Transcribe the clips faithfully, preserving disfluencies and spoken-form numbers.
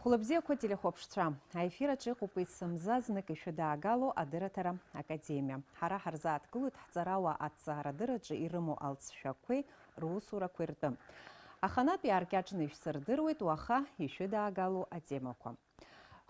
Лыбзиақәа телехәаԥшцәа, аефир аҿы иҟоуп есымза знык ишәыдаагало адырраҭара академиа. Ҳара ҳарзааҭгылоит ҳҵарауаа аҭҵаарадырраҿы ирымоу алҵшәақәеи русурақәеи ртәы. Аханатә иааркьаҿны ишәсырдыруеит уаха ишәыдаагало атемақәа.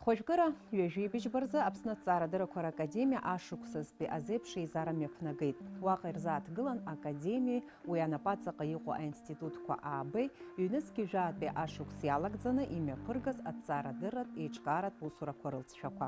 Хәажәкыра ҩажәи быжьба рзы Аԥсны аҭҵаарадыррақәа ракадемиа ашықәсазтәи азеиԥш еизара мҩаԥнагеит. Уаҟа ирзааҭгылан академиеи уи анапаҵаҟа иҟоу аинститутқәа аабеи ҩнызқьи жәаатәи ашықәс иалагӡаны имҩаԥыргаз аҭҵаарадырратә еиҿкааратә усурақәа рылҵшәақәа.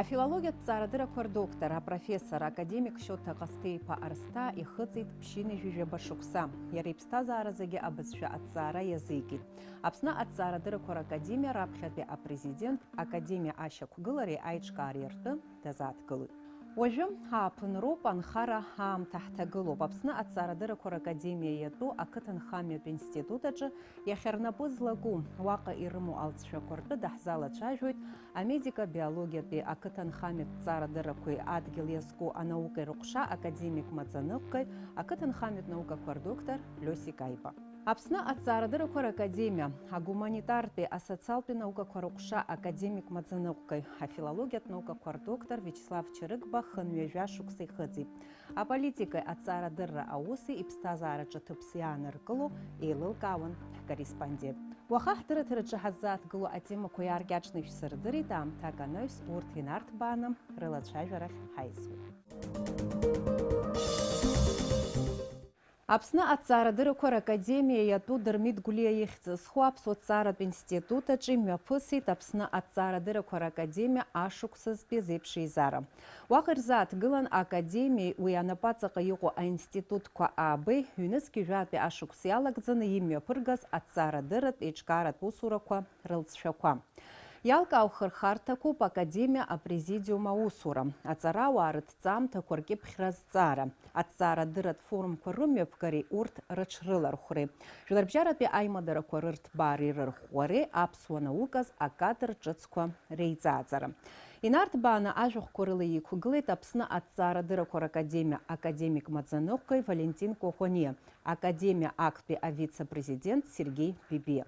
Афилологиатә ҭҵаарадыррақәа рдоктор, апрофессор, академик Шьоҭа Ҟасҭеи-иԥа Арсҭаа ихыҵит ԥшьынҩажәи жәаба шықәса. Иара иԥсҭазаара зегьы абызшәа аҭҵаара иазикит. Аԥсны аҭҵаарадыррақәа ракадемиа раԥхьатәи апрезидент, академиа ашьақәгылареи аиҿкаареи ртәы дазааҭгылоит. Уажәы ааԥынроуп, анхара аамҭа ҳҭагылоуп. Аԥсны аҭҵаарадыррақәа ракадемиа иатәу ақыҭанхамҩатә институт аҿы иахьа рнапы злаку, уаҟа ирымоу алҵшәақәа ртәы даҳзалацәажәоит амедика-биологиатәи ақыҭанхамҩатә ҭҵаарадыррақәеи адгьыл иазку анаукеи рыҟәша академик маӡаныҟәгаҩ, ақыҭанхамҩатә наукақәа рдоктор Лиосик Аиба. Аԥсны аҭҵаарадыррақәа ракадемиа, агуманитартәи асоциалтәи наукақәа рыҟәша академик маӡаныҟәгаҩ, афилологиатә наукақәа рдоктор Виачеслав Чарыгба хынҩажәа шықәса ихыҵит. Аполитикеи аҭҵаарадырра ауси иԥсҭазаараҿы ҭыԥс иааныркыло еилылкаауан ҳкорреспондент. Уаха ҳдырраҭараҿы ҳаззааҭгыло атемақәа иааркьаҿны ишәсырдырит, аамҭак анаҩс урҭ инарҭбааны рылацәажәарахь ҳаизуеит. Аԥсны аҭҵаарадыррақәа ракадемиа иатәу Дырмит Гәлиа ихьӡ зху Аԥсуа ҭҵааратә институт аҿы имҩаԥысит Аԥсны аҭҵаарадыррақәа ракадемиа ашықәсазтәи азеиԥш еизара. Уаҟа ирзааҭгылан академиеи уи анапаҵаҟа иҟоу аинститутқәа аабеи ҩнызқьи жәаатәи ашықәс иалагӡаны имҩаԥыргаз аҭҵаарадырратә еиҿкааратә усурақәа рылҵшәақәа. Иалкаау хырхарҭақәоуп академиа апрезидиум аусура, аҵарауаа рыҭҵаамҭақәа ркьыԥхьра азҵаара, аҭҵаарадырратә форумқәа рымҩаԥгареи урҭ рыҽрылархәреи, жәларбжьаратәи аимадарақәа рырҭбаареи рырӷәӷәареи, аԥсуа науказ акадр ҿыцқәа реиҵааӡара. Инарҭбааны ажәахәқәа рыла иқәгылеит Аԥсны аҭҵаарадыррақәа ракадемиа академик маӡаныҟәгаҩ Валентин Коӷониа, академиа актәи авице-президент Сергеи Бебиа.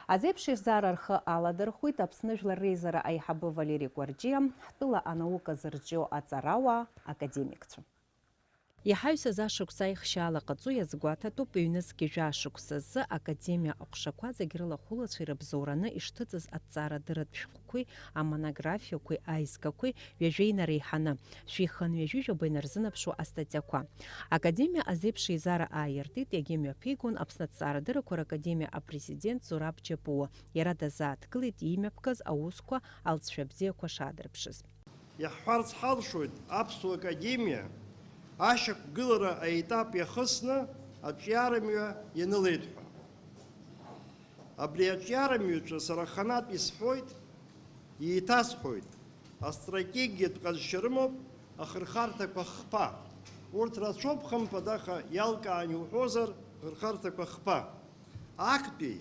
Азеиԥш еизара рхы аладырхәит Аԥсны Жәлар Реизара аиҳабы Валери Кәарҷиа, ҳтәыла анаука зырҿио аҵарауаа, академикцәа. Иҳаҩсыз ашықәс аихшьаала ҟаҵо иазгәаҭатәуп ҩнызқьи жәа шықәса азы академиа аҟәшақәа зегь рыла ахәылацәа ирыбзоураны ишҭыҵыз аҭҵаарадырратә шәҟәқәеи амонографиақәеи аизгақәеи ҩажәа инареиҳаны, шәихынҩажәи жәаба инарзынаԥшуа астатиақәа. Академиа азеиԥш еизара ааиртит, иагьымҩаԥигон Аԥсны аҭҵаарадыррақәа ракадемиа апрезидент Зураб Џьапуа. Иара дазааҭгылеит иимҩаԥгаз аусқәа алҵшәа бзиақәа шаадырԥшыз. Иаҳҳәарц ҳалшоит, Аԥсуа Академиа ашьақәгылара аетап иахысны аҿиарамҩа ианылеит ҳәа. Абри аҿиарамҩаҿы сара аханатә исҳәоит, еиҭасҳәоит, астратегиатә ҟазшьа рымоуп ахырхарҭақәа хԥа. Урҭ рацәоуп, хымԥада, аха иалкаан иуҳәозар, ахырхарҭақәа хԥа. Актәи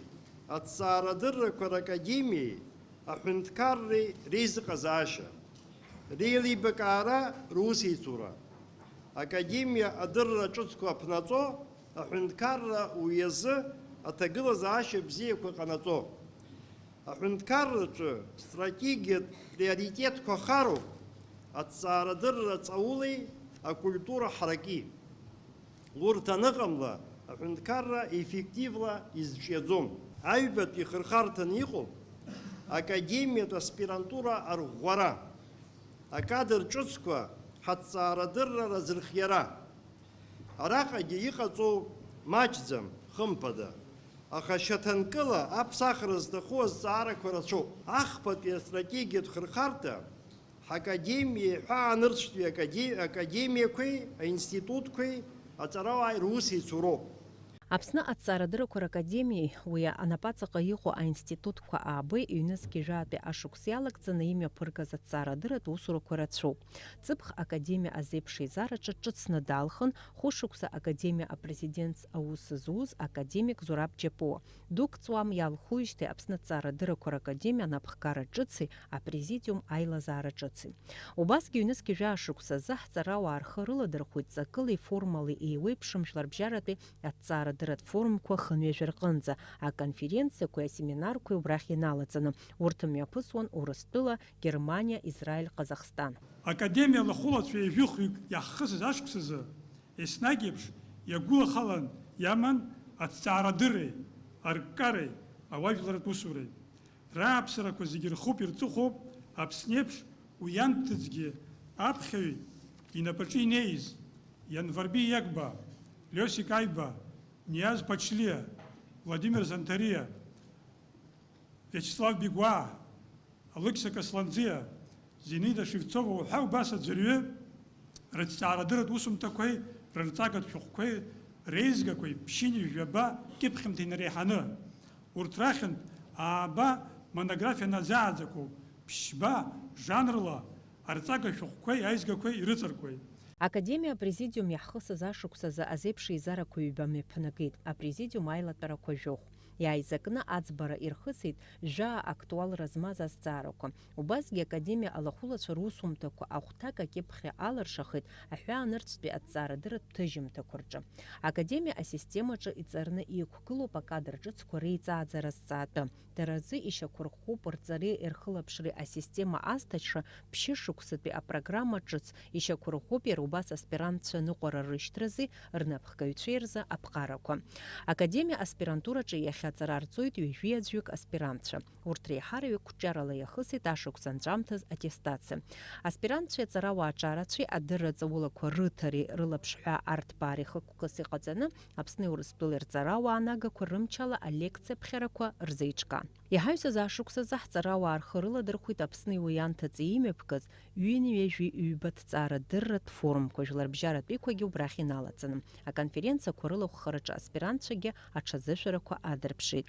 аҭҵаарадыррақәа ракадемиеи аҳәынҭқарреи реизыҟазаашьа, реилибакаара, русеицура, академиа адырра ҿыцқәа аԥнаҵо, аҳәынҭқарра уи азы аҭагылазаашьа бзиақәа ҟанаҵо. Аҳәынҭқарраҿы стратегиатә приоритетқәа хароуп аҭҵаарадырра ҵаулеи акультура ҳараки. Урҭ аныҟамла, аҳәынҭқарра еффективла изҿиаӡом. Аҩбатәи ихырхарҭаны иҟоуп академиатә аспирантура арӷәӷәара, акадр ҿыцқәа ҳаҭҵаарадырра разырхиара. Араҟагьы иҟаҵоу маҷӡам, хымԥада, аха шьаҭанкыла аԥсахра зҭаху азҵаарақәа рацәоуп. Ахԥатәи астратегиатә хырхарҭа ҳакадемиа иҳәаанырцәтәи акаде-, академиақәеи аинститутқәеи аҵарауааи русеицуроуп. Аԥсны аҭҵаарадыррақәа ракадемиеи уи анапаҵаҟа иҟоу аинститутқәа аабеи ҩнызқьи жәаатәи ашықәс иалагӡаны имҩаԥыргаз аҭҵаарадырратә усурақәа рацәоуп. Ҵыԥх академиа азеиԥш еизараҿы ҿыцны далхын, хәышықәса академиа апрезидентс аус зуз академик Зураб Џьапуа. Дук ҵуам иалхуижьҭеи Аԥсны аҭҵаарадыррақәа ракадемиа анапхгара ҿыци апрезидиум аилазаара ҿыци. Убасгьы ҩнызқьи жәаа шықәса азы ҳҵарауаа рхы рыладырхәит ҵакылеи формалеи еиуеиԥшым жәларбжьаратәи аҭҵаара Рҭ форумқәа хынҩажәа рҟынӡа, аконференциақәеи асеминарқәеи убрахь иналаҵаны, урҭ мҩаԥысуан Урыстәыла, Германиа, Израиль, Ҟазахстан. Академиа алахәылацәа ҩажәихҩык иаҳхысыз ашықәсазы, еснагь еиԥш, иагәылахалан иаман аҭҵаарадырреи, арккареи, ауаажәларратә усуреи. Рааԥсарақәа зегьы рхуп, ирҵыхәоуп, Аԥсны еиԥш уи анҭыҵгьы аԥхьаҩ инапаҿы инеиз, Ианварби Иагба, Лиосик Аиба, Ниаз Ԥачлиа, Владимир Занҭариа, Виачеслав Бигәаа, Алықьса Касланӡиа, Зинаида Шевцова уҳәа убас аӡәырҩы рыҭҵаарадырратә усумҭақәеи рырҵагатә шәҟәқәеи реизгақәеи ԥшьынҩажәи жәаба кьыԥхьымҭа инареиҳаны, урҭ рахьынтә ааба монографиа наӡааӡақәоуп, ԥшьба жанрла арҵага шәҟәқәеи аизгақәеи ирыҵаркуеит. Академиа апрезидиум иаҳхысыз ашықәсазы азеиԥш еизарақәа ҩба мҩаԥнагеит, апрезидиум аилатәарақәа жәохә. Иааизакны аӡбара ирхысит жәаа актуалра змаз азҵаарақәа. Убасгьы Академиа алахәылацәа русумҭақәа ахәҭак акьыԥхьра алыршахеит аҳәаанырцәтәи аҭҵаарадырратә ҭыжьымҭақәа рҿы. Академиа асистемаҿы иҵарны иқәгылоуп акадр ҿыцқәа реиҵааӡара зҵаатәы. Дара рзы ишьақәырӷәӷәоуп рҵареи рхылаԥшреи асистема азҭаҽра ԥшьышықәсатәи апрограмма ҿыц, ишьақәырӷәӷәоуп иара убас аспирантцәа аныҟәара рышьҭрази рнапхгаҩцәеи рзы аԥҟарақәа. Академиа аспирантураҿы иахьа аҵара арҵоит ҩажәи аӡәҩык аспирантцәа. Урҭ реиҳараҩык қәҿиарала иахысит ашықәс анҵәамҭаз аттестациа. Аспирантцәеи аҵарауаа аҿарацәеи адырра ҵаулақәа рыҭареи рылаԥшҳәа арҭбаареи хықәкыс иҟаҵаны, Аԥсни Урыстәылеи рҵарауаа анагақәа рымчала алекциа ԥхьарақәа рзеиҿкаан. Иҳаҩсыз ашықәсазы ҳҵарауаа рхы рыладырхәит Аԥсни уи анҭыҵ имҩаԥгаз ҩынҩажәи ҩба ҭҵаарадырратә форумқәа, жәларбжьаратәиқәагьы убрахь иналаҵаны. Аконференциақәа рылахәхараҿы аспирантцәагьы аҽазышәарақәа адырԥшит.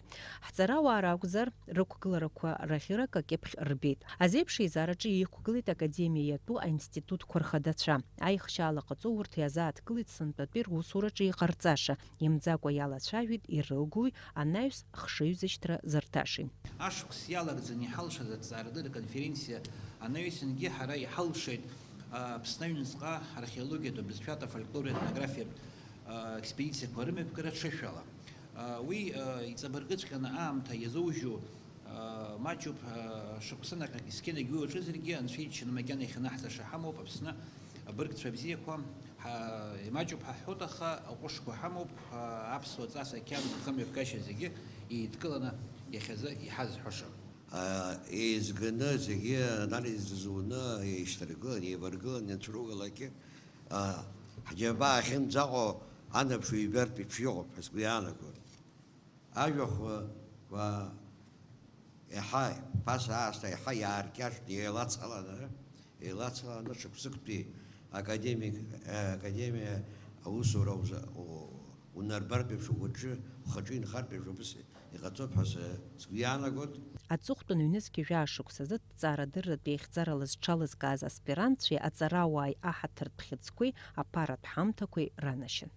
Ҳҵарауаа ракәзар, рықәгыларақәа раӷьырак акьыԥхь рбеит. Азеиԥш еизараҿы иқәгылеит академиа иатәу аинститутқәа рхадацәа. Аихшьаала ҟаҵо урҭ иазааҭгылеит сынтәатәи русураҿы иҟарҵаша, имӡакәа иалацәажәеит ирылгои анаҩс хшыҩзышьҭра зырҭашеи. Ашықәс иалагӡаны иҳалшаз аҭҵаарадырра конференциа анаҩсангьы ҳара иҳалшеит, а, Аԥсны аҩныҵҟа археологиатә, абызшәатә, афольклори, аетнографиатә, а, експедициақәа рымҩаԥгара ҽышәала. А, уи, а, иҵабыргыҵәҟьаны аамҭа иазоужьу, а, маҷуп, а, шықәсынаҟьак есқьынагь уи уаҿызаргьы, Анцәа иџьшьаны макьана иахьанаҳҵаша ҳамоуп, Аԥсны абыргцәа бзиақәа, ҳа-, имаҷуп ҳәа ҳҳәоит, аха аҟәышқәа ҳамоуп, а, аԥсуа ҵас ақьаад зхымҩаԥгашьа зегьы еидкыланы иахьазы иҳазҳәаша. А, еизганы, зегьы анализ рзуны, еишьҭаргыланы, еиваргыланы, ианцәругалакгьы, а, ҳџьабаа ахьынӡаҟоу анаԥш ҩбартә иҽы иҟоуп ҳәа сгәы иаанагоит. Ажәахәқәа еиҳа, ԥаса аасҭа еиҳа иааркьаҿны, еилацаланы, еилацаланы шықәсыктәи академик, академиа аусура уза-, у-, унарбартә еиԥш, угәаҿы, ухаҿы инхартә еиԥш, убас иҟаҵоуп ҳәа сы-, сгәы иаанагоит. Аҵыхәтәан ҩнызқьи жәаа шықәсазы ҭҵаарадырратә еихьӡарала зҽалызкааз аспирантцәеи аҵарауааи аҳаҭыртә хьыӡқәеи аԥаратә ҳамҭақәеи ранашьан.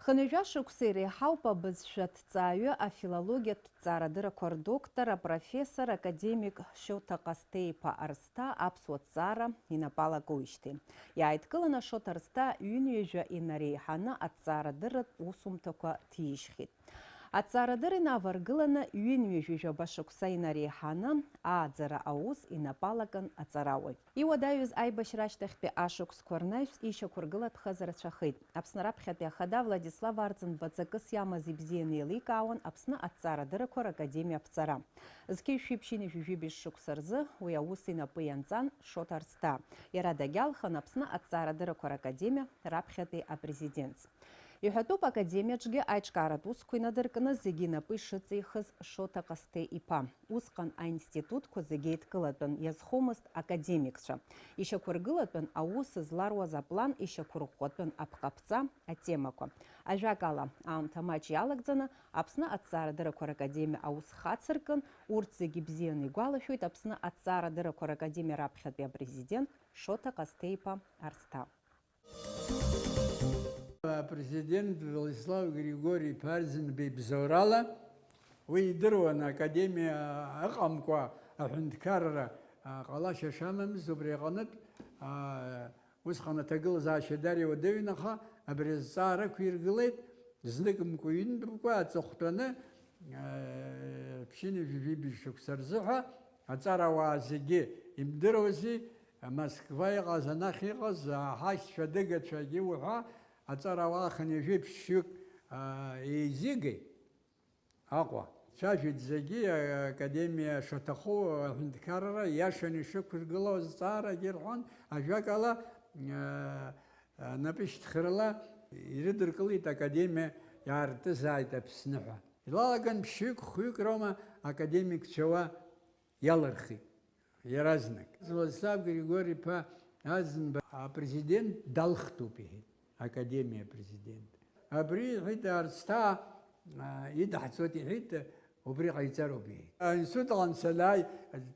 Хынҩажәа шықәса иреиҳауп абызшәа ҭҵааҩы, афилологиатә ҭҵаарадыррақәа рдоктор, апрофессор, академик Шоҭа Ҟасҭеи-иԥа Арсҭа аԥсуа ҭҵаара инапы алакуижьҭеи. Иааидкыланы Шоҭа Арсҭа ҩынҩажәа инареиҳаны аҭҵаарадырратә усумҭақәа ҭижьхьеит. Аҭҵаарадырра инаваргыланы ҩынҩажәи жәаба шықәса инареиҳаны ааӡара аус инапы алакын аҵарауаҩ. Иуадаҩыз аибашьра ашьҭахьтәи ашықәсқәа рнаҩс ишьақәыргылатәхаз рацәахеит. Аԥсны раԥхьатәи ахада Владислав Арӡынба ҵакыс иамаз ибзианы еиликаауан Аԥсны аҭҵаарадыррақәа ракадемиа аԥҵара. Зқьи жәшәи ԥшьынҩажәи жәибжь шықәса рзы уи аус инапы ианҵан Шоҭа Арсҭа. Иара дагьалхын Аԥсны аҭҵаарадыррақәа ракадемиа раԥхьатәи апрезидентс. Иҳәатәуп, академиаҿгьы аиҿкааратә усқәа инадыркны зегьы инапы ишыҵихыз Шоҭа Ҟасҭеи-иԥа. Усҟан аинститутқәа зегьы еидкылатәын, иазхомызт академикцәа. Ишьақәыргылатәын аус зларуаз аплан ишьақәырӷәӷәатәын апҟаԥҵа атемақәа. Ажәакала, аамҭа маҷ иалагӡаны Аԥсны аҭҵаарадыррақәа ракадемиа аус хацыркын, урҭ зегьы бзианы игәалашәоит Аԥсны аҭҵаарадыррақәа ракадемиа раԥхьатәи апрезидент Шоҭа Ҟасҭеи-иԥа Арсҭа. Апрезидент Владислав Григори-иԥа Арӡынба ибзоурала, уи идыруан академиа ыҟамкәа аҳәынҭқарра, а, ҟалашьа шамамыз, убри аҟнытә, а, Усҟан аҭагылазаашьа даара иуадаҩын, аха абри азҵаара ықәиргылеит, знык мкәа-ҩынтәымкәа аҵыхәтәаны, э, ԥшьынҩажәи жәибжь шықәса рзыҳәа аҵарауаа зегьы имдыруази, Москва иҟаз, анахь иҟаз, аҳашьцәа, адыгацәагьы уҳәа, аҵарауаа хынҩажәи ԥшьҩык, а, еизигеит. Аҟәа. Цәажәеит зегьы, академиа шаҭаху аҳәынҭқарра иашаны ишықәыргылоу азҵаарагьы рҳәон, ажәакала, а, а, напышьҭхарала ирыдыркылеит академиа иаартызааит Аԥсны ҳәа. Илалаган ԥшьҩык, хәҩык роума академикцәа уа иалырхит. Иаразнак. Владислав Григори-иԥа Аӡынба апрезидент далхтәуп, иҳәеит, академиа апрезидент. Абри, иҳәеит, Арсҭаа, а, идаҳҵоит, иҳәеит, убри ҟаиҵароуп, иҳәеит. Аинститут аҟны санааи,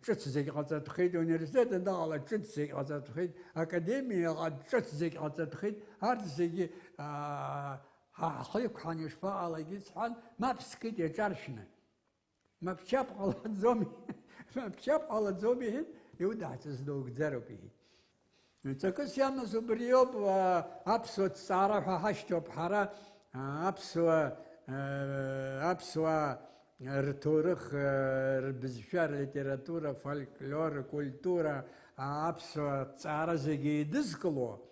ҿыц зегь ҟаҵатәхеит, ауниверситет аныҟала ҿыц зегь ҟаҵатәхеит, академиаҟа ҿыц зегь ҟаҵатәхеит, арҭ зегьы, а, ҳа ҳхы иқәҳан ишԥаҟалеи сҳәан, мап скит иаҿаршәны. Мап-чап ҟалаӡом, мап-чап ҟалаӡом, иҳәеит, иудаҳҵаз дугӡароуп, иҳәеит. Ҵакыс иамаз убриоуп, а, аԥсуа ҭҵаара ҳәа ҳашьҭоуп ҳара, а, аԥсуа, а, аԥсуаа рҭоурых, а, рбызшәа, рлитература, фольклор, ркультура, а, аԥсуа ҭҵаара зегьы еидызкыло.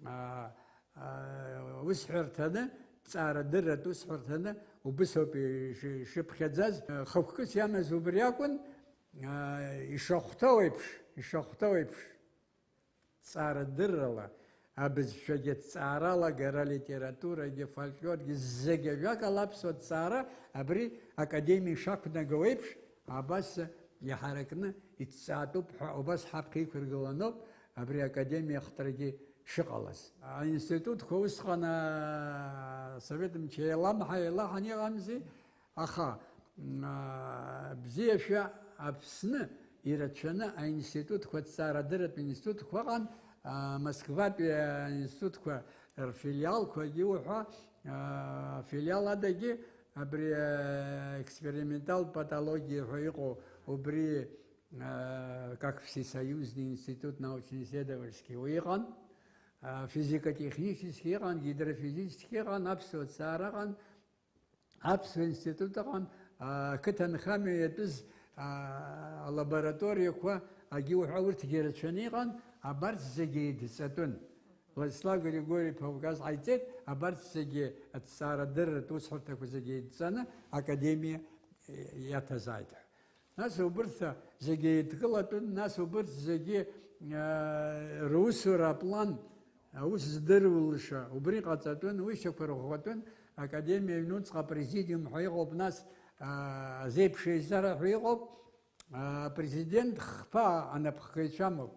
Аа, аа, усҳәарҭаны, ҵаарадырратә усҳәарҭаны убыс ауп иши-, ишыԥхьаӡаз. Хықәкыс иамаз убри акәын, аа, ишахәҭоу еиԥш, ишахәҭоу еиԥш, ҵаарадыррала, абызшәагьы ҭҵаарала, агара, литературагьы, фольклоргьы, зегь ажәакала аԥсуа ҭҵаара абри академиа ишақәнаго еиԥш, абас иҳаракны иҭҵаатәуп ҳәа убас ҳаԥхьа иқәыргыланоуп абри академиа ахҭрагьы шыҟалаз. Аинститутқәа усҟан, аа, асовет мчы еиламҳа-еилаҳан иҟамзи, аха, м, аа, бзиашәа Аԥсны ирацәаны аинститутқәа, ҭҵаарадырратә институтқәа ыҟан, аа, Москватәи аинститутқәа рфилиалқәагьы уҳәа, аа, афилиал адагьы абри, аа, экспериментал патологиа ҳәа иҟоу убри, аа, как всесоюзный институт научно-исследовательский уи ыҟан, аа, физико-технический ыҟан, гидрофизический ыҟан, аԥсуа ҭҵаара ыҟан, аԥсуа институт ыҟан, аа, ақыҭанхамҩа иатәыз, аа, алабораториақәа агьы уҳәа урҭгьы рацәаны иҟан, абарҭ зегьы еидҵатәын. Владислав Григори-иԥа указ ҟаиҵеит, абарҭ зегьы аҭҵаарадырратә усҳәарҭақәа зегьы еидҵаны академиа иаҭазааит ҳәа. Нас убырҭ зегьы еидкылатәын, нас убырҭ зегьы, э, русура аплан, аус здырулша, убри ҟаҵатәын, уи шьақәырӷәӷәатәын, академиа аҩнуҵҟа апрезидиум ҳәа иҟоуп, нас, э, азеиԥш еизара ҳәа иҟоуп, э, апрезидент хԥа анапхгаҩцәа амоуп,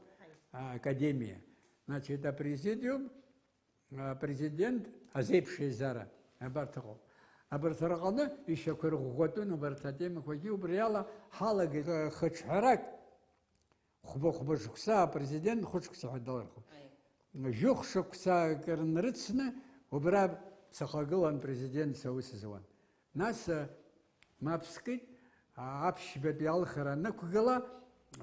э, академиа. Значит, апрезидиум, Апрезидент азеиԥш еизара абарҭ ыҟоуп. Абарҭ рҟны ишьақәырӷәӷәатәын убарҭ атемақәагьы, убри ала ҳалагеит, э, хыҽҳәарак, хәба-хәба шықәса апрезидент хәышықәса ҳәа далырхуеит. Аи. Жәохә шықәса акыр нрыцны убра сахагылан, президентс аус зуан. Нас, э, мап скит, а, аԥшьбатәи алхра анықәгыла,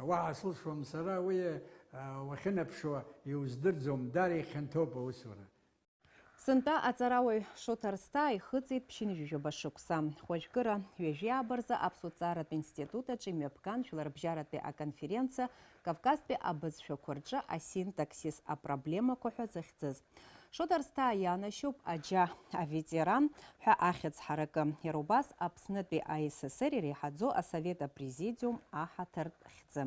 уаҳа сылшом сара, уи, а, уахьынаԥшуа иуздырӡом, даара ихьанҭоуп аусура. Сынтәа аҵарауаҩ Шоҭа Арсҭаа ихыҵит ԥшьынҩажәижәаба шықәса. Хәажәкыра ҩажәи ааба рзы Аԥсуа ҭҵааратә институт аҿы имҩаԥган жәларбжьаратәи аконференциа Кавказтәи абызшәақәа рҿы асинтаксис апроблемақәа ҳәа захьӡыз. Шоҭа Арсҭаа ианашьоуп аџьа аветеран ҳәа ахьӡ ҳаракы, иара убас Аԥснытәи А С С Р иреиҳаӡоу асовет апрезидиум аҳаҭыртә хьӡы.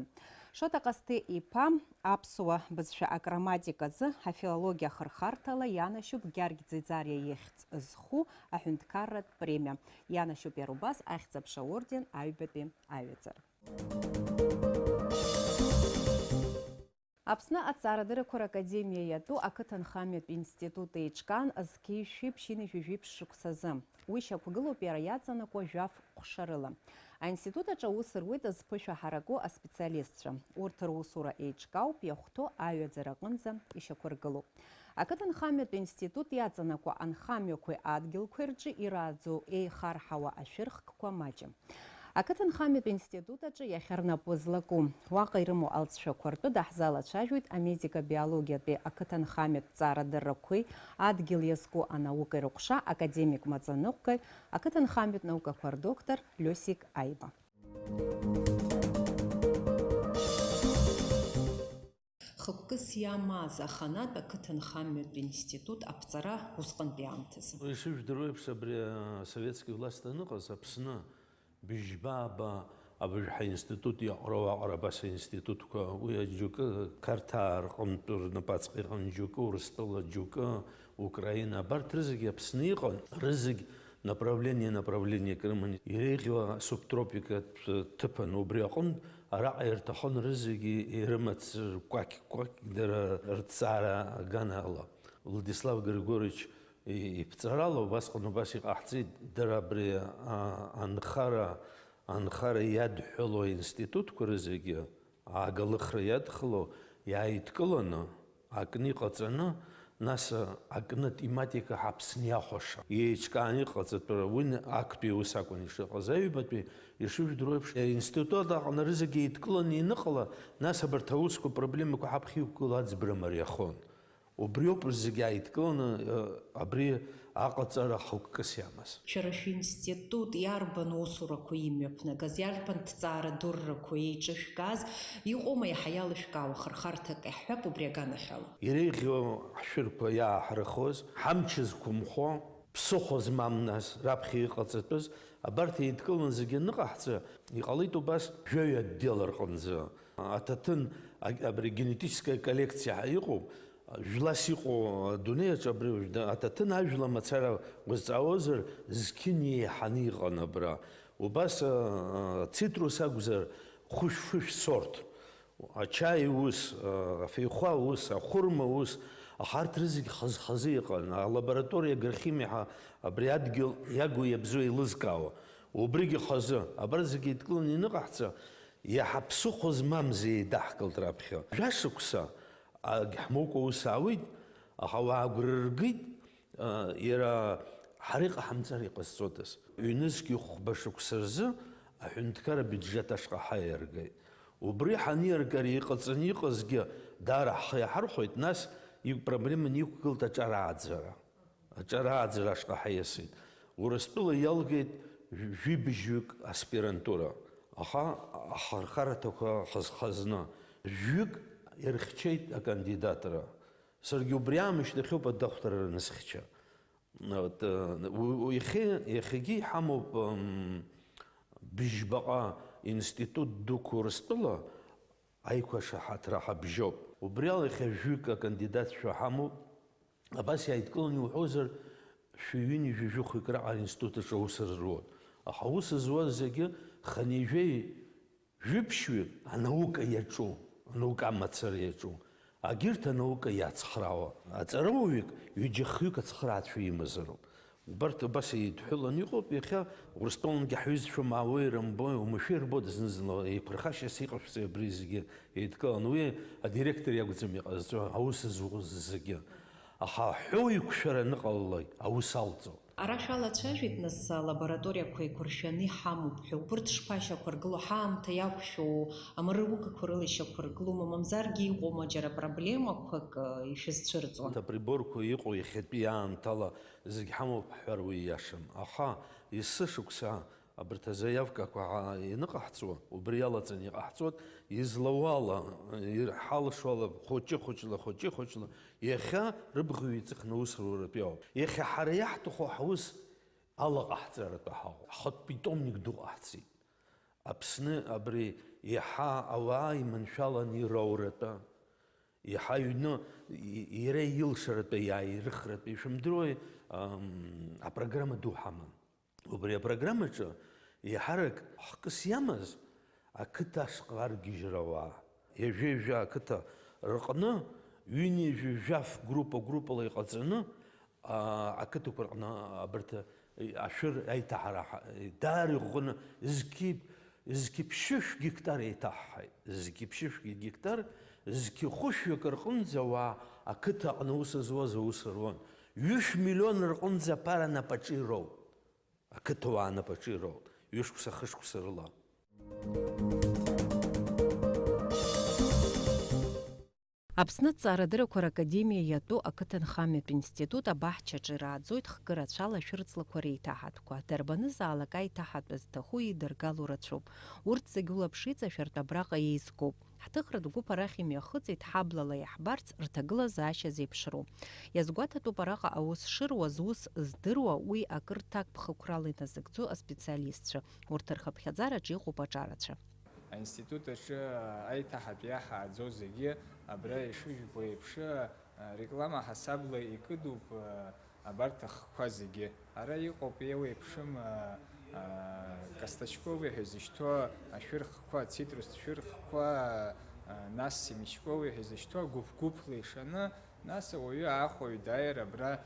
Шоҭа Ҟасҭеи-иԥа аԥсуа бызшәа аграмматика азы афилологиа ахырхарҭала ианашьоуп Гьаргь Ӡиӡариа ихьӡ зху аҳәынҭқарратә премиа, ианашьоуп иара убас Ахьӡ-аԥша орден аҩбатәи аҩаӡара. Аԥсны аҭҵаарадыррақәа ракадемиа иатәу ақыҭанхамҩатә институт еиҿкаан зқьи жәшәи ԥшьынҩажәи жәиԥшь шықәсазы. Уи шьақәгылоуп иара иаҵанакуа жәаф ҟәшарыла. Аинститут аҿы аус руеит зԥышәа ҳараку аспециалистцәа. Урҭ русура еиҿкаауп, иахәҭоу аҩаӡара аҟынӡа ишьақәыргылоуп. Ақыҭанхамҩатә институт иаҵанакуа анхамҩақәеи адгьылқәеи рҿы ирааӡоу еихарҳауа ашәырхкқәа маҷым. Ақыҭанхамҩатә институт аҿы иахьа рнапы злаку, уаҟа ирымоу алҵшәақәа ртәы даҳзалацәажәоит амедика-биологиатәи ақыҭанхамҩатә ҵаарадыррақәеи адгьыл иазку анаукеи рыҟәша академик маӡаныҟәгаҩ, ақыҭанхамҩатә наукақәа рдоктор Лиосик Аиба. Хықәкыс иамаз аханатә ақыҭанхамҩатә институт аԥҵара усҟантәи аамҭазы. Ишыжәдыруа еиԥш, абри асоветски власть аныҟаз, Аԥсны быжьба-ааба абыржә ҳаинститут иаҟәра уаҟара абас аинститутқәа, уи џьоукы Қарҭаа рҟынтә рнапаҵҟа иҟан, џьоукы Урыстәыла, џьоукы Украина, абарҭ рызегьы Аԥсны иҟан, рызегь направление, направлениак рыман, иреиӷьу асубтропикатә ҭыԥан, убри аҟынтә араҟа ирҭахын рызегьы ирымац ркәакь-кәакь дара рҭҵаара аганала. Владислав Григорьевич и-, иԥҵарала убасҟан убас иҟаҳҵеит, дара абри, а, анхара, анхара иадҳәало аинститутқәа рызегьы, аагалыхра иадхало, иааидкыланы, акны иҟаҵаны, нас, а, акны тематика ҳаԥсны иахәаша. Еиҿкааны иҟаҵатәы уи актәи аус акәын ишыҟаз. Аҩбатәи, ишыжәдыруа еиԥш, аинститут аҟны рызегьы еидкыланы ианыҟала, нас абарҭ аусқәа, проблемақәа ҳаԥхьа иқәгыло аӡбра мариахон. Убриоуп зегьы ааидкыланы, э, абри аҟаҵара хықәкыс иамаз. Шәара шәинститут иарбан усурақәа имҩаԥнагаз, иарбан ҭҵаара дуррақәа еиҿышәкааз, иҟоума иаҳа иалышәкаауа хырхарҭак, иаҳҳәап, убри аганахьала? Иреиӷьу ҳшәырқәа иааҳархоз, ҳамч зқәымхо, ԥсыхәа змам нас, раԥхьа иҟаҵатәыз, абарҭ еидкыланы зегьы аныҟаҳҵа, иҟалеит убас жәаҩа отдел рҟынӡа. Аҭаҭын, а-, абри генетическая коллекциа ҳәа иҟоуп, Жәлас иҟоу адунеи аҿы абри уажә да-, аҭаҭын ажәла мацара узҵаауазар, зқьын еиҳаны иҟан абра. Убас, а, а, цитрус акәзар, хәышә-фышә сорт. Ачаи ус, а, афеихәа ус, ахәырма ус, аха арҭ рызегь хаз-хазы иҟан. Алабораториа агрохимиа ҳәа абри адгьыл иагу иабзоу еилызкаауа. Убригьы хазы. Абарҭ зегьы еидкыланы ианыҟаҳҵа, иаҳа ԥсыхәа змамыз еидаҳкылт раԥхьа. Жәашықәса Агь ҳмоукәа ус аауеит, аха ауаа агәра ргеит, а, иара ҳара иҟаҳамҵар иҟазҵодаз. Ҩнызқьи хәба шықәса рзы аҳәынҭқар абиуџьет ашҟа ҳаиаргеит. Убри ҳаниаргар иҟаҵаны иҟазгьы даара ҳхы иаҳархәеит, нас иқә-, проблеманы иқәгылт аҿар ааӡара. Аҿар ааӡара ашҟа ҳаиасит. Урыстәыла иалгеит жәибжьҩык аспирантура. Аха ахырхарҭақәа хаз-хазны, жәҩык ирыхьчеит акандидатра. Саргьы убри аамышьҭахьоуп адокторра анысхьча. Вот, э, у-, у-, иахьа-, иахьагьы иҳамоуп, м, быжьбаҟа институт дуқәа Урыстәыла аиқәшаҳаҭра ҳабжьоуп. Убри ала иахьа жәҩык акандидатцәа ҳамоуп. Абас иааидкыланы иуҳәозар, шәи ҩынҩажәи жәохәҩык раҟара аинститут аҿы аус рзуан. Аха аус зуаз зегьы хынҩажәеи жәиԥшьҩык анаука иаҿу, анаука амацара иаҿу, агьырҭ анаука иацхраауа. Аҵарауаҩык ҩыџьа-хҩык ацхраацәа имазароуп. Убарҭ абас еидҳәыланы иҟоуп, иахьа Урыстәылангьы ҳҩызцәа маауеи рымбои, умашәа ирбоит зны-зынла, еиқәырхашьас иҟашәҵеи абри зегьы еидкыланы, уи адиректор иакәӡам иҟазҵо, аус зуаз зегьы. Аха аҳәоу еиқәшәара аныҟалалак, аус алҵуеит. Ара шәалацәажәеит, нас, алабораториақәа еиқәыршәаны иҳамоуп ҳәа, убырҭ шԥашьақәыргыло, ҳаамҭа иақәшәоу, амрыгәгақәа рыла ишьақәыргылома, мамзаргьы иҟоума џьара проблемақәак, э, ишәызцәырҵуа? Урҭ априборқәа иҟоу иахьатәи аамҭала зегь ҳамоуп ҳҳәар уи ииашам. Аха есышықәса абарҭ азаиавкақәа ҳа-, ианыҟаҳҵо, убри иалаҵаны иҟаҳҵоит, излауала, ир-, ҳалшоуала, хәыҷы-хәыҷла, хәыҷы-хәыҷла, иахьа рыбӷа ҩеиҵыхны аус руратәы иоуп. Иахьа ҳара иаҳҭаху ҳаус алаҟаҳҵаратәы ҳауп. Ҳхатә питомник ду ҟаҳҵеит. Аԥсны абри иаҳа ауаа иманшәаланы ирауратәы, иаҳа иҩны и-, иара илшаратәы, иааирыхратәы, ишәымдыруеи, ам, апрограмма ду ҳаман. Убри апрограммаҿы еиҳарак хкыс иамаз ақыҭа ашҟа аргьежьра ауаа. Ҩажәа-ҩажәа ақыҭа рҟны ҩынҩажәи жәаф группа-группала иҟаҵаны, аа, ақыҭақәа рҟны абарҭ ашәыр аиҭаҳара ҳа-, даара иӷәӷәаны зқьи, зқьи ԥшьышә гектар еиҭаҳҳаит. Зқьи ԥшьышә гектар, зқьи хәышәҩык рҟынӡа ауаа ақыҭа аҟны аус зуаз аус руан. Ҩышә миллион рҟынӡа аԥара напаҿы ироут. Ақыҭауаа напаҿы ироут. ҩышықәса, хышықәса рыла. Аԥсны Аҭҵаарадыррақәа ракадемиа иатәу ақыҭанхамҩатә институт абаҳчаҿы ирааӡоит хкы рацәала ашәырҵлақәа реиҭаҳатәқәа. Дарбанызаалак аиҭаҳатәы зҭаху еидыргало рацәоуп. Урҭ зегь улаԥш иҵашәартә абраҟа еизгоуп. Ҳҭыхратә гәыԥ арахь имҩахыҵит ҳаблала иаҳбарц рҭагылазаашьа зеиԥшроу. Иазгәаҭатәуп араҟа аус шыруаз, ус здыруа, уи акыр ҭакԥхықәрала иназыгӡо аспециалистцәа. Урҭ рхыԥхьаӡараҿы иҟоуп аҿарацәа. Аинститут аҿы аиҭаҳатә иаҳааӡо зегьы абра ишыжәбо еиԥш, реклама ҳасабла икыдуп абарҭ ахқәа зегьы. Ара иҟоуп еиуеиԥшым, косточковый ҳәа изышьҭоу ашәырхқәа, ацитрустә шәырхқәа, нас семечковый ҳәа изышьҭоу гәыԥ-гәыԥла ишаны, нас ауаҩы аахәаҩ дааир абра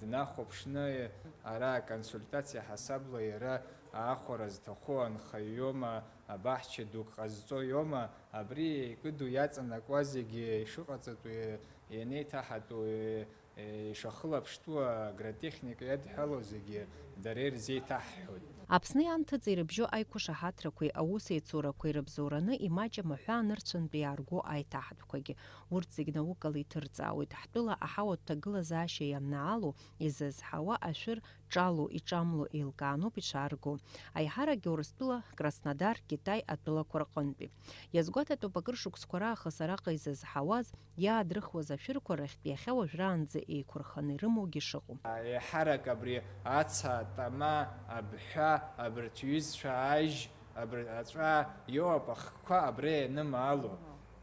днахәаԥшны, ара аконсультациа ҳасабла иара аахәара зҭаху анхаҩ иоума, абаҳча дук ҟазҵо иоума, абри икыду иаҵанакуа зегьы ишыҟаҵатәу, ианеиҭаҳатәу, ишахылаԥштәу агротехника иадҳәалоу зегьы дара ирзеиҭаҳҳәоит. Аԥсни анҭыҵи ирыбжьоу аиқәышаҳаҭрақәеи аус еицурақәеи рыбзоураны имаҷым аҳәаа нырцәынтәи иаарго аиҭаҳатәқәагьы. Урҭ зегь наукала иҭырҵаауеит. Ҳтәыла аҳауатә ҭагылазаашьа ианаало, изызҳауа ашәыр ҿало, иҿамло еилкаануп ишаарго. Аиҳаракгьы Урыстәыла, Краснодар, Китай атәылақәа рҟынтәи. Иазгәаҭатәуп акыр шықәсқәа раахыс араҟа изызҳауаз, иаадрыхуаз ашәырқәа рахьтә иахьа уажәраанӡа еиқәырханы ирымоугьы шыҟоу. Еиҳарак абри аца, атама, абҳәа, абарҭ ҩызцәа ажь, абри аҵәа иоуп ахқәа абра ианымаало.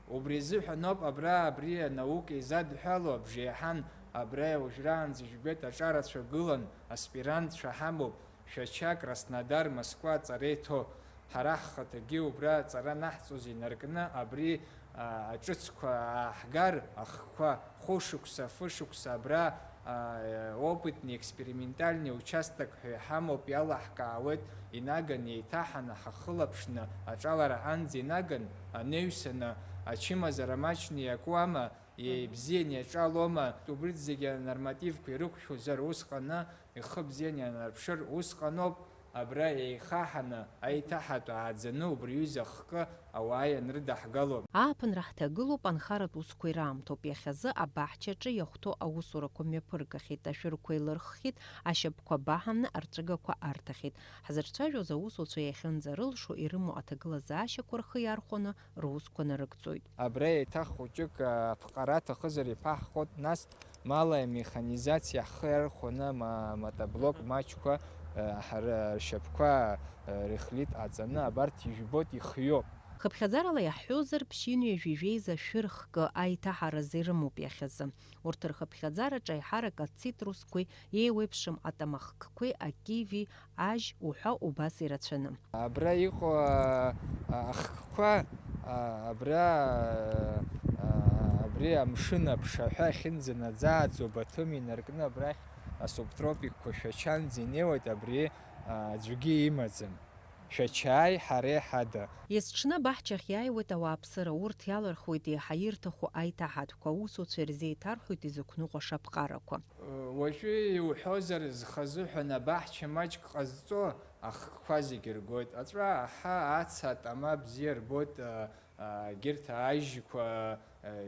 Убри изыҳәаноуп абра абри анаука изадҳәало, абжеиҳан абра уажәраанӡа жәбеит аҿарацәа гылан, аспирантцәа ҳамоуп, Шәача, Краснодар, Москва аҵара иҭо. Ҳара ҳхаҭагьы убра аҵара анаҳҵоз инаркны абри, а, аҿыцқәа ааҳгар, ахқәа, хәышықәса, фышықәса абра, а, опытный, экспериментальный участок ҳәа иҳамоуп, иалаҳкаауеит, инаган еиҭаҳаны ҳахылаԥшны аҿалара анӡа инаган, анаҩсаны ачымазара маҷны иакуама, ибзиан иаҿалома, убрҭ зегьы анормативқәа ирықәшәозар усҟаны, ихы бзиан ианарԥшыр, усҟаноуп абра еихаҳаны, аиҭаҳатә ааӡаны убри аҩыза ахкы ауаа ианрыдаҳгало. Ааԥынра ҳҭагылоуп, анхаратә усқәа ираамҭоуп. Иахьазы абаҳчаҿы иахәҭоу аусурақәа мҩаԥыргахьеит, ашәырқәа еилырххьеит, ашьапқәа баҳаны арҵәыгақәа арҭахьеит. Ҳзырцәажәоз аусуцәа иахьынӡарылшо, ирымоу аҭагылазаашьақәа рхы иархәаны русқәа нарыгӡоит. Абра еиҭах хәыҷык аԥҟара аҭахызар иԥаҳхот, нас малая механизациа ҳхы иархәаны ма-, мотоблок маҷқәа, э, ҳара ршьапқәа, э, рыхлит ҟаҵаны, абарҭ ижәбоит, ихҩоуп. Хыԥхьаӡарала иаҳҳәозар, ԥшьынҩажәи жәеиза шәырхкы аиҭаҳаразы ирымоуп иахьазы. Урҭ рхыԥхьаӡараҿы аиҳарак ацитрусқәеи еиуеиԥшым атамахкқәеи, акиви, ажь уҳәа убас ирацәаны. Абра иҟоу, а, ахкқәа, а, абра, а, абри амшын аԥшаҳәа ахьынӡанаӡааӡо Баҭым инаркны абрахь асубтропикқәа Шәачанӡа инеиуеит, абри, а, аӡәгьы имаӡам. Шәачааи ҳареи ҳада. Есҽны абаҳчахь иааиуеит ауааԥсыра, урҭ иалырхуеит еиҳа ирҭаху аиҭаҳатәқәа, аусуцәа ирзеиҭарҳәоит изықәныҟәаша аԥҟарақәа. Уажәы иуҳәозар, зхазыҳәан абаҳча маҷк ҟазҵо ахкқәа зегьы ргоит. Аҵәа, аҳа, аца, атама бзиа рбоит, а, а, егьырҭ ажьқәа, а,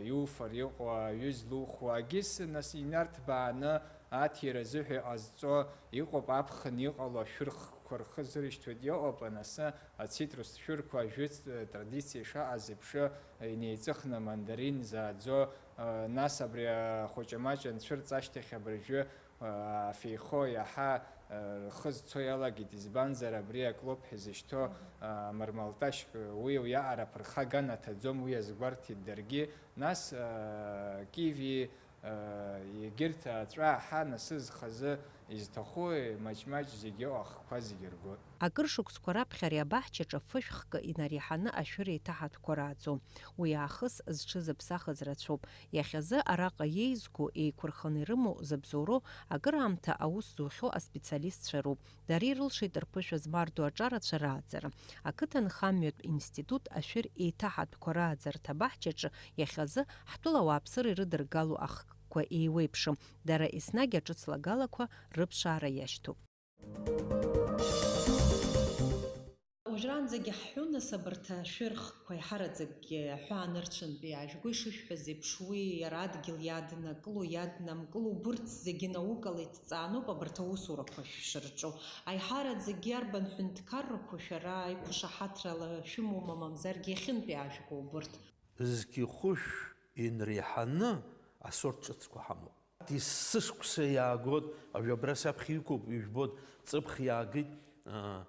иуфар иҟоу, аҩы злухуа, агьыс, нас, инарҭбааны аҭира азыҳәа иҟазҵо иҟоуп, аԥхын иҟало ашәырхқәа рхы зыршьҭуеит, иҟоуп, анасы, ацитрустә шәырқәа, ажәытә традициа ишаҟаз еиԥш, инеиҵыхны амандарин зааӡо, а, нас абри ахәыҷы-маҷ анцәырҵ ашьҭахь абыржәы, а, афеихо иаҳа, а, рхы зцо иалагеит, избанзар, абри аклоп ҳәа изышьҭоу, а, мармалташьк, уи уиаҟара аԥырхаган аҭаӡом, уи азгәарҭеит даргьы, нас, а, киви, егьырҭ аҵәа аҳа, анасы, зхазы изҭаху маҷ-маҷ зегьы ыҟоу ахқәа зегьы ргоит. Акыр шықәсқәа раԥхьа ари абаҳчаҿы фышә хкы инареиҳаны ашәыр еиҭаҳатәқәа рааӡом. Уи аахыс зҽызыԥсахыз рацәоуп. Иахьазы араҟа иеизго, еиқәырханы ирымоу, зыбзоуроу, акыраамҭа аус зухьоу аспециалистцәа роуп. Дара ирылшеит рԥышәа змардо аҿарацәа рааӡара. Ақыҭанхамҩатә институт ашәыр еиҭаҳатәқәа рааӡарҭа абаҳчаҿы иахьазы ҳтәыла ауааԥсыра ирыдыргало ахкқәа еиуеиԥшым, дара еснагь аҿыц лагалақәа рыԥшаара иашьҭоуп. Иаҳҳәо, нас, абарҭ ашәырхқәа еиҳараӡакгьы аҳәаанырцәынтәи ажәго, ишышәҳәаз еиԥш, уи иара адгьыл иаднакыло, иаднамкыло, убырҭ зегьы наукала иҭҵааноуп абарҭ аусурақәа шәшырҿу. Аиҳараӡакгьы арбан ҳәынҭқаррақәа шәара аиқәшаҳаҭрала шәымоума, мамзаргьы иахьынтәи ажәго убырҭ? Зқьи хәышә инреиҳаны асорт ҿыцқәа ҳамоуп. Есышықәса иаагоит, ажәа абра саԥхьа иқәуп, ижәбоит, ҵыԥх иаагеит, а,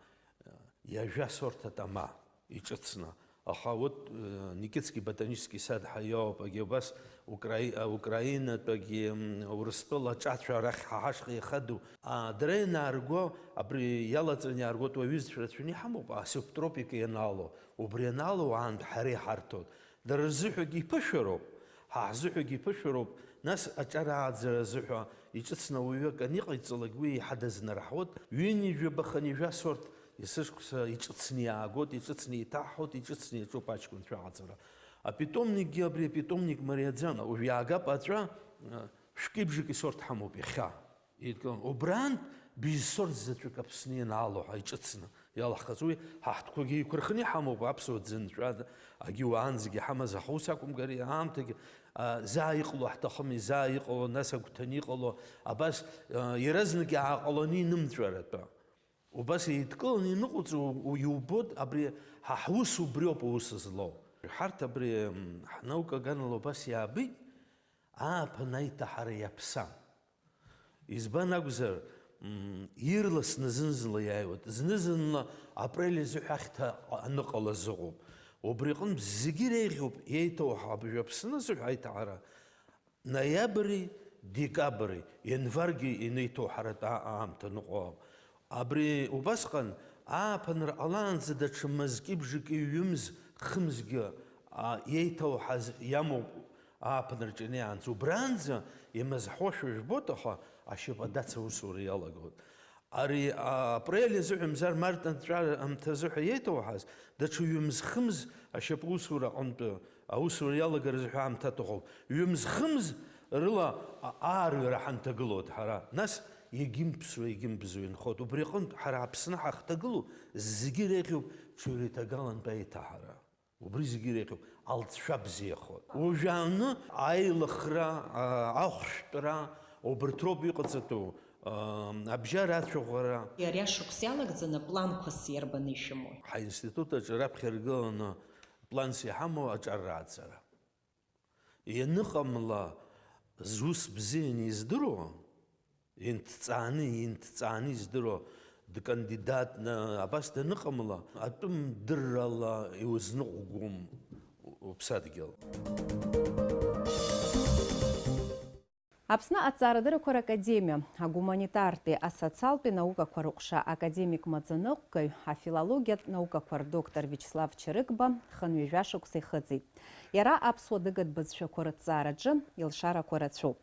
ҩажәа сорт атама иҿыцны. Аха урҭ, э, Никитский ботанический сад ҳәа иоуп, егьи убас Украи-, а, Украинатәигьы, м, Урыстәыла аҿацәа арахь ҳа ҳашҟа ихадоу. А, дара ианаарго, абри иалаҵаны иааргоит, уаҩызцәа рацәаны иҳамоуп, асубтропика ианаало, убри ианаало аамҭа ҳара иҳарҭоит. Дара рзыҳәагьы иԥышәароуп, ҳа ҳзыҳәагьы иԥышәароуп, нас аҿар ааӡара азыҳәа иҿыцны ауаҩы акы аниҟаиҵалак, уи еиҳа дазнараҳауеит. Ҩынҩажәаба хынҩажәа сорт есышықәса иҿыцны иаагоит, иҿыцны еиҭаҳҳәоит, иҿыцны иаҿуп аҷкәынцәа аҟаҵара. Апитомникгьы абри апитомник мариаӡам, уажә иаагап аҵәа, шәкы-бжаки сорт ҳамоуп иахьа. Еидкылан, убраантә быжь сорт заҵәык Аԥсны ианаало ҳәа иҿыцны иалаҳхыз, уи ҳа ҳтәқәагьы еиқәырханы иҳамоуп, аԥсуа ӡынҵәа, агьи уаанӡагьы иҳамаз, аха ус акәымкәа, ари аамҭагьы, а, заа иҟало ҳҭахым, изаа иҟало, нас агәҭаны иҟало, абас, а, иаразнак иааҟаланы инымҵәаратәы. Убас еидкыланы иныҟәҵо у-, иубоит, абри ҳа ҳус убриоуп аус злоу. Ҳарҭ абри, м, ҳнаука аганала убас иаабеит, ааԥын аиҭаҳара иаԥсам. Избан акәзар, м, ирласны зны-зынла иааиуеит, зны-зынла апрель азыҳәа ахьҭа аныҟалаз ыҟоуп. Убри аҟынтә зегьы иреиӷьуп, еиҭоуҳа абжа Аԥсны азыҳәа аиҭаҳара, ноиабри, декабри, ианваргьы инеиҭоуҳаратә а-, аамҭа ныҟәо ауп. Абри убасҟан ааԥынра ҟалаанӡа даҽа мызки-бжаки ҩымз, хымзгьы, а, иеиҭауҳаз иамоуп ааԥынраҿы инеиаанӡа. Убранӡа имазҳошәа жәбоит, аха ашьапы адац аусура иалагоит. Ари, а, апрель азыҳәа, мзар март анҵәара амҭазы ҳәа иеиҭауҳаз, даҽа ҩымз-хымз ашьапы усура аҟынтәы аусура иалагара азыҳәа аамҭа аҭахуп. Ҩымз-хымз рыла а-, аарҩара ҳанҭагылоит ҳара. Нас иагьымԥсуа, иагьымбзуа инхоит. Убри аҟынтә ҳара Аԥсны ҳахҭагылоу зегьы иреиӷьуп ҽаҩра иҭагалантә аиҭаҳара. Убри зегьы иреиӷьуп, алҵшәа бзиахоит. Уажәы аҩны аилыхра, а, ахәшәтәра, убарҭ роуп иҟаҵатәу, а, абжьара ацәаӷәара. Ари ашықәс иалагӡаны планқәас иарбаны ишәымоу? Ҳаинститут аҿы раԥхьа иргыланы планс иҳамоу аҿар рааӡара. Ианыҟамла зус бзианы издыруа, инҭҵааны, инҭҵааны издыруа дкандидатны абас даныҟамла, атәым дыррала иузныҟәгом уԥсадгьыл. Аԥсны аҭҵаарадыррақәа ракадемиа, агуманитартәи, асоциалтәи наукақәа рыҟәша академик маӡаныҟәгаҩ, афилологиатә наукақәа рдоктор Виачеслав Чарыгба хынҩажәа шықәса ихыҵит. Иара аԥсуа дыгатә бызшәақәа рыҭҵаараҿы илшарақәа рацәоуп.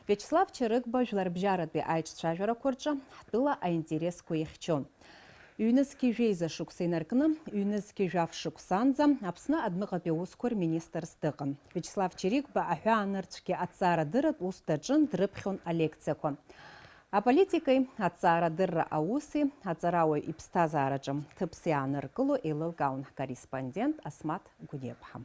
Виачеслав Чарыгба жәларбжьаратәи аиҿцәажәарақәа рҿы ҳтәыла аинтересқәа ихьчон. Ҩнызқьи жәеиза шықәса инаркны, ҩнызқьи жәаф шықәсанӡа Аԥсны адәныҟатәи аусқәа рминистрс дыҟан. Виачеслав Чарыгба аҳәаанырцәгьа аҭҵаарадырратә ус даҿын, дрыԥхьон алекциақәа. Аполитикеи, аҭҵаарадырра ауси, аҵарауаҩ иԥсҭазаараҿы ҭыԥс иааныркыло еилылкаауан ҳкорреспондент Асмаҭ Гәыниаԥҳа.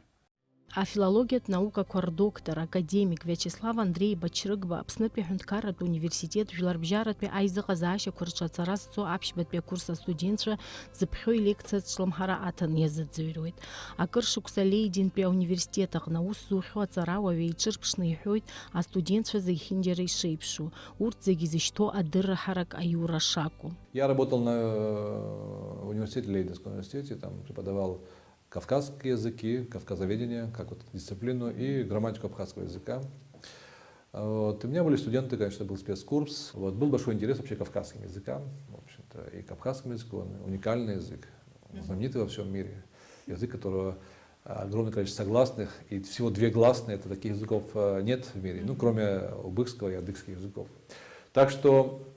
Афилологиатә наукақәа рдоктор, академик Виачеслав Андреи-иԥа Чарыгба Аԥснытәи аҳәынҭқарратә университет жәларбжьаратәи аизыҟазаашьақәа рҿы аҵара зцо аԥшьбатәи акурс астудентцәа зыԥхьои лекциа зҿлымҳара аҭан иазыӡырҩуеит. Акыр шықәса Леидентәи ауниверситет аҟны аус зухьоу аҵарауаҩы иҿырԥшны иҳәоит астудентцәа зегьынџьара ишеиԥшу, урҭ зегьы изышьҭоу адырра ҳарак аиура шакәу. Я работал на, э, университете, Лейденском университете, там преподавал кавказские языки, кавказоведение, как вот дисциплину, и грамматику абхазского языка. Вот. У меня были студенты, конечно, был спецкурс. Вот. Был большой интерес вообще к кавказским языкам. В общем-то, и к абхазскому языку, он уникальный язык, знаменитый во всем мире. Язык, которого огромное количество согласных, и всего две гласные, это таких языков, э, нет в мире, ну, кроме убыхского и адыгских языков. Так что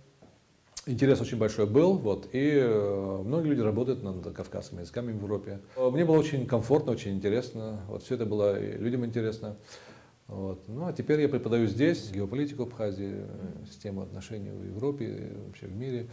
интерес очень большой был, вот, и, э, многие люди работают над кавказскими языками в Европе. Э, мне было очень комфортно, очень интересно, вот, всё это было и людям интересно. Вот. Ну, а теперь я преподаю здесь геополитику Абхазии, э, систему отношений в Европе, э, вообще в мире,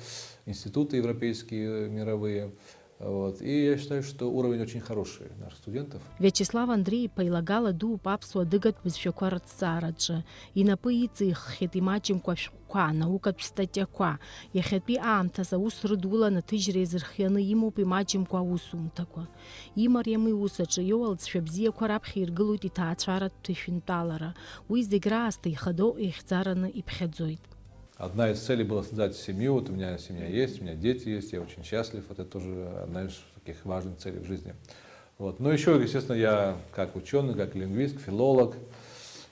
институты европейские, э, мировые. Вот. И я считаю, что уровень очень хороший наших студентов. Виачеслав Андреи-иԥа илагала дууп аԥсуа адыгатә бызшәақәа рыҭҵаараҿы. Инапы иҵиххьеит имаҷымкәа ашәҟәқәа, анаукатә статиақәа. Иахьатәи аамҭазы аус рыдулан аҭыжьра иазырхианы имоуп имаҷымкәа аусумҭақәа. Имариам иус аҿы иоуа алҵшәа бзиақәа раԥхьа иргылоит иҭаацәаратә ҭышәынтәалара. Уи зегь раасҭа ихадоу ихьӡараны иԥхьаӡоит. Одна из целей была создать семью. Вот у меня семья есть, у меня дети есть, я очень счастлив. Это тоже одна из таких важных целей в жизни. Вот. Но еще, естественно, я как ученый, как лингвист, филолог,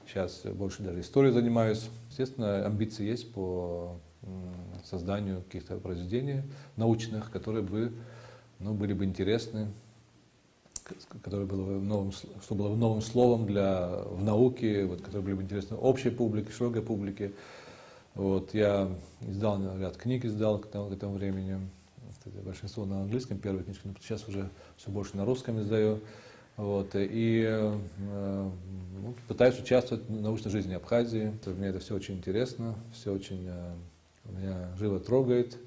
сейчас больше даже историей занимаюсь. Естественно, амбиции есть по м, созданию каких-то произведений научных, которые бы, ну, были бы интересны, к- с- которое было бы новым, сл- что было бы новым словом для, в науке, вот, которые были бы интересны общей публике, широкой публике. Вот, я издал ряд книг, издал к тому, к этому времени. Кстати, большинство на английском, первые книжки, но сейчас уже все больше на русском издаю. Вот, и э, ну, пытаюсь участвовать в научной жизни Абхазии. Мне это все очень интересно, все очень э, меня живо трогает.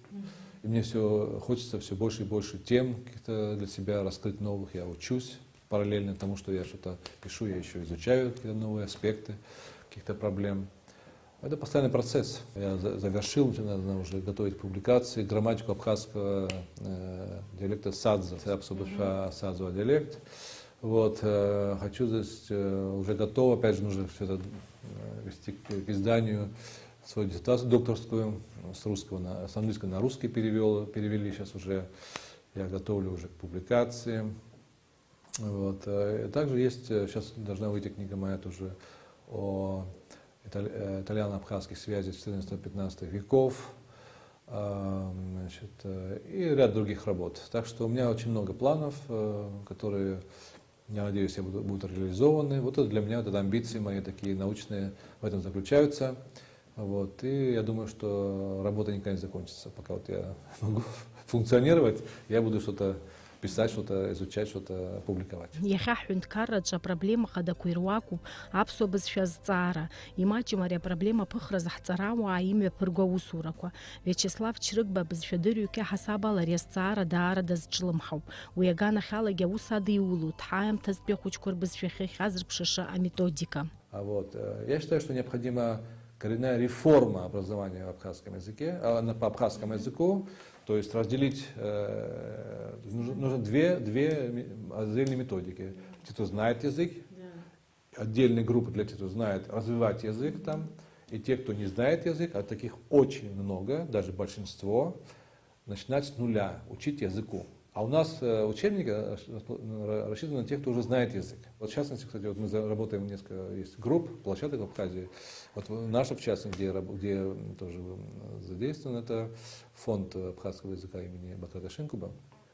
И мне все хочется все больше и больше тем каких-то для себя раскрыть новых. Я учусь параллельно тому, что я что-то пишу, я еще изучаю какие-то новые аспекты каких-то проблем. Это постоянный процесс. Я за- завершил, мне надо уже готовить публикации, грамматику абхазского э, диалекта садза, садза диалект. Вот, э, хочу, то есть, э, уже готово, опять же, нужно все это э, вести к, к изданию, свою диссертацию докторскую с русского на, с английского на русский перевел, перевели, сейчас уже я готовлю уже к публикации. Вот. э, Также есть, сейчас должна выйти книга моя тоже о италь- э, итальяно-абхазских связях четырнадцатого-пятнадцатого веков, а, значит, э, и ряд других работ. Так что у меня очень много планов, э, которые, я надеюсь, я буду, будут реализованы. Вот это для меня вот это амбиции мои такие научные в этом заключаются. Вот. И я думаю, что работа никогда не закончится. Пока вот я могу функционировать, я буду что-то писать, что-то изучать, что-то публиковать. Иахьа ҳҳәынҭқарраҿы апроблема хадақәа ируакуп аԥсуа бызшәа азҵаара. Имаҷым ари апроблема аԥыхразы ҳҵарауаа имҩаԥырго аусурақәа. Виачеслав Чрыгба абызшәадырҩегьы ҳасаб ала ари азҵаара даара дазҿлымҳауп. Уи аганахьалагьы аус адиулоит ҳаамҭазтәи ахәыҷқәа рбызшәахьы ахьазырԥшыша аметодика. А вот, э, я считаю, что необходима коренная реформа образования в абхазском языке, а, на, по абхазскому языку, то есть разделить, э, нужно, нужно две, две ми- отдельные методики. Те, кто знает язык, отдельные группы для тех, кто знает, развивать язык там, и те, кто не знает язык, а таких очень много, даже большинство, начинать с нуля, учить языку. А у нас э, учебник э, ра- рассчитан на тех, кто уже знает язык. Вот в частности, кстати, вот мы за- работаем несколько есть групп, площадок в Абхазии. Вот в- наша, в частности, где, раб- где м, тоже м, задействован, это фонд э, абхазского языка имени Бакрата Шинкуба.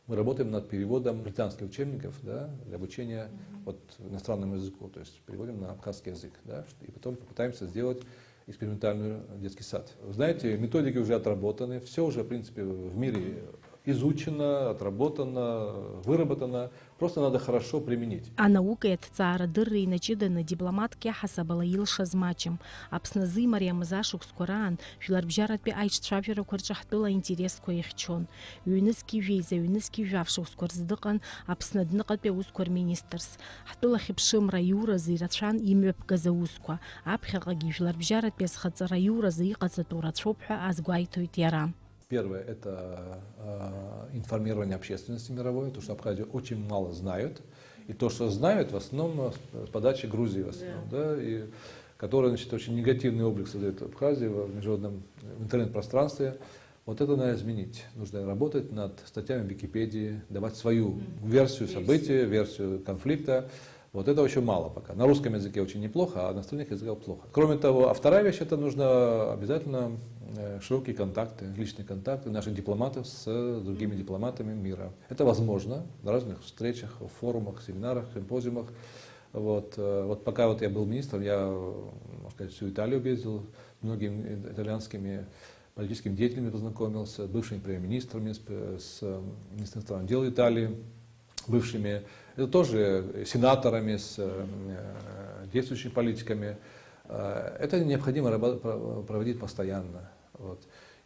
Мы работаем над переводом британских учебников, да, для обучения вот, иностранному языку. То есть переводим на абхазский язык, да, и потом попытаемся сделать экспериментальный детский сад. Вы знаете, методики уже отработаны, все уже, в принципе, в мире изучено, отработано, выработано. Просто надо хорошо применить. Анаукеи аҭҵаарадырреи инаҷыданы дипломатк иаҳасаб ала илшаз маҷым. Аԥсны азы имариамыз ашықәсқәа раан жәларбжьаратәи аиҿцәажәарақәа рҿы ҳтәыла аинтересқәа ихьчон. Ҩнызқьи жәеиза ҩнызқьи жәаф шықәсқәа рзы дыҟан Аԥсны адәныҟатәи аусқәа рминистрс. Ҳтәыла ахьыԥшымра аиуразы ирацәан имҩаԥгаз аусқәа. Аԥхьаҟагьы ижәларбжьаратәи азхаҵара аиуразы иҟаҵатәу рацәоуп ҳәа азгәеиҭоит иара. Первое — это э, информирование общественности мировой, потому что Абхазию очень мало знают. И то, что знают, в основном э, с подачи Грузии, в основном, да, и которая, значит, очень негативный облик создает Абхазии в международном в интернет-пространстве. Вот это надо изменить. Нужно работать над статьями в Википедии, давать свою версию событий, версию конфликта. Вот этого еще мало пока. На русском языке очень неплохо, а на остальных языках плохо. Кроме того, а вторая вещь — это нужно обязательно э, широкие контакты, личные контакты наших дипломатов с другими дипломатами мира. Это возможно на разных встречах, форумах, семинарах, симпозиумах. Вот, э, вот пока вот я был министром, я, можно сказать, всю Италию объездил, многими итальянскими политическими деятелями познакомился, с бывшими премьер-министрами, с, с министром иностранных дел Италии, бывшими, это тоже сенаторами, с э, действующими политиками. Э, Это необходимо раба- про- проводить постоянно. Вот.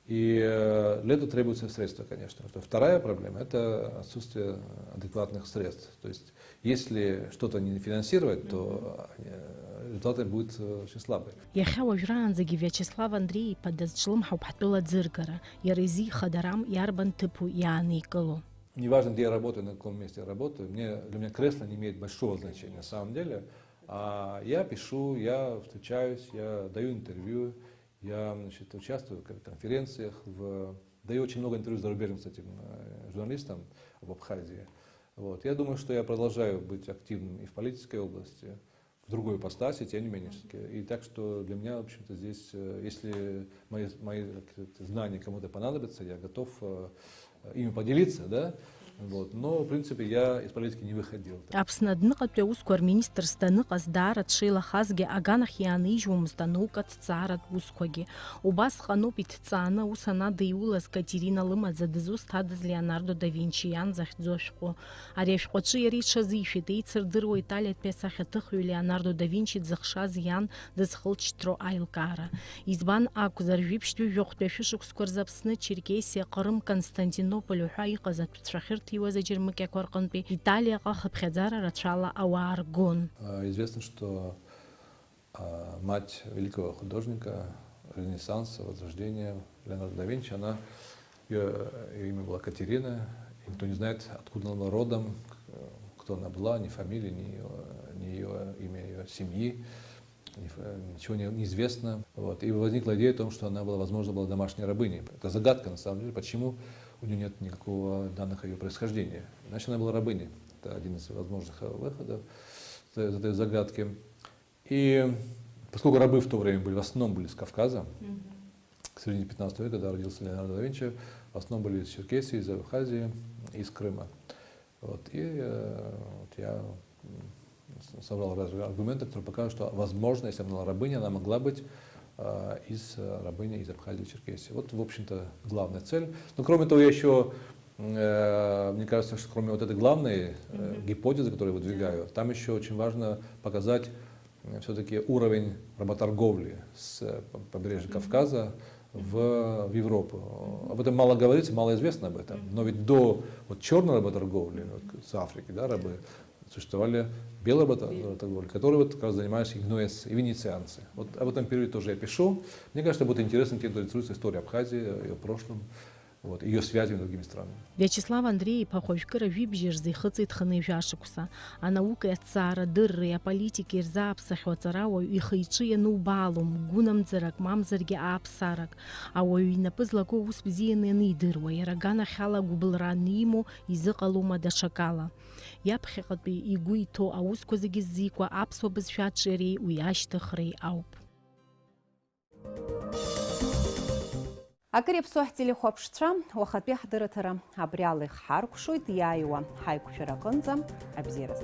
И э, для этого требуются средства, конечно. Что вторая проблема — это отсутствие адекватных средств. То есть, если что-то не финансировать, то э, результаты будут э, очень слабые. Иахьа уажәраанӡагьы Виачеслав Андреи-иԥа дазҿлымҳауп ҳтәыла аӡыргара, иара изы ихадарам иарбан ҭыԥу иааникыло. Неважно, где я работаю, на каком месте я работаю, мне, для меня кресло не имеет большого значения на самом деле. А я пишу, я встречаюсь, я даю интервью, я, значит, участвую в конференциях, в, даю очень много интервью зарубежным, кстати, э, журналистам об Абхазии. Вот. Я думаю, что я продолжаю быть активным и в политической области, в другой ипостаси, тем не менее, всё-таки. И так что для меня, в общем-то, здесь, э, если мои, мои, так сказать, знания кому-то понадобятся, я готов э, ими поделиться, да? Вот. Но, в принципе, я из политики не выходил. Аԥсны адәныҟатәи аусқәа рминистрс даныҟаз, даара дшеилахазгьы, аганахь иаанижьуамызт анаука аҭҵааратә усқәагьы. Убас ҟаноуп иҭҵааны аус анадиулаз Катерина лымаӡа дызусҭадаз Леонардо да Винчи иан захьӡу ашәҟәы. Ари ашәҟәаҿы иара иҽазишәеит, еицырдыруа италиатәи асахьаҭыхҩы Леонардо да Винчи дзыхшаз иан дызхылҵшьҭроу аилкаара. Избан акәзар, жәиԥшьтәи жәохәтәи ашәышықәсқәа рзы Аԥсны, Черкесиа, Ҟрым, Константинополь уҳәа иҟаз аҭәцәа ахьырҭиуаз аџьармыкьақәа рҟынтәи Италиаҟа хыԥхьаӡара рацәала ауаа ргон. А, известно, что а, мать великого художника Ренессанса, Возрождения, Леонардо да Винчи, она, её, её имя было Катерина, и никто не знает, откуда она была родом, к-, кто она была, ни фамилии, ни её, ни её имя, её семьи, ни ф-, ничего не, не известно. Вот. И возникла идея о том, что она была, возможно, была домашней рабыней. Это загадка, на самом деле, почему у неё нет никакого данных о её происхождении. Значит, она была рабыней. Это один из возможных э, выходов из этой загадки. И поскольку рабы в то время были, в основном были с Кавказа, к середине пятнадцатого века, когда родился Леонардо да Винчи, в основном были из Черкесии, из Абхазии, из Крыма. Вот, и э, вот я м, с- собрал разные аргументы, которые покажут, что, возможно, если она была рабыня, она могла быть э, из э, рабыни из Абхазии и Черкесии. Вот, в общем-то, главная цель. Но, кроме того, я еще, э, мне кажется, что кроме вот этой главной э, гипотезы, которую я выдвигаю, там еще очень важно показать все-таки уровень работорговли с э, побережья Кавказа в, в Европу. Об этом мало говорится, мало известно об этом. Но ведь до вот черной работорговли, вот, с Африки, да, рабы, существовали белые работорговли, которые вот как раз занимались и генуэзцы, и венецианцы. Вот об этом периоде тоже я пишу. Мне кажется, будет интересно тем, кто интересуется историей Абхазии, ее прошлым, вот, ее связями с другими странами. Виачеслав Андреи-иԥа хәажәкыра жәибжь рзы ихыҵит хынҩажәа шықәса. Анаукеи аҭҵаарадырреи аполитикеи рзы ааԥсахьоу аҵарауаҩ ихы-иҿы ианубаалом гәынамӡарак, мамзаргьы ааԥсарак. Ауаҩы инапы злаку аус бзианы ианидыруа, иара аганахьала агәыбылра анимоу изыҟалома даҽакала? Иаԥхьаҟатәи игәы иҭоу аусқәа зегьы ззикуа аԥсуа бызшәа аҿиареи уи ашьҭыхреи ауп. Акыр иаԥсоу ҳтелехәаԥшцәа, уахатәи ҳдырраҭара абри ала ихҳаркәшоит, иааиуа ҳаиқәшәара аҟынӡа абзиараз.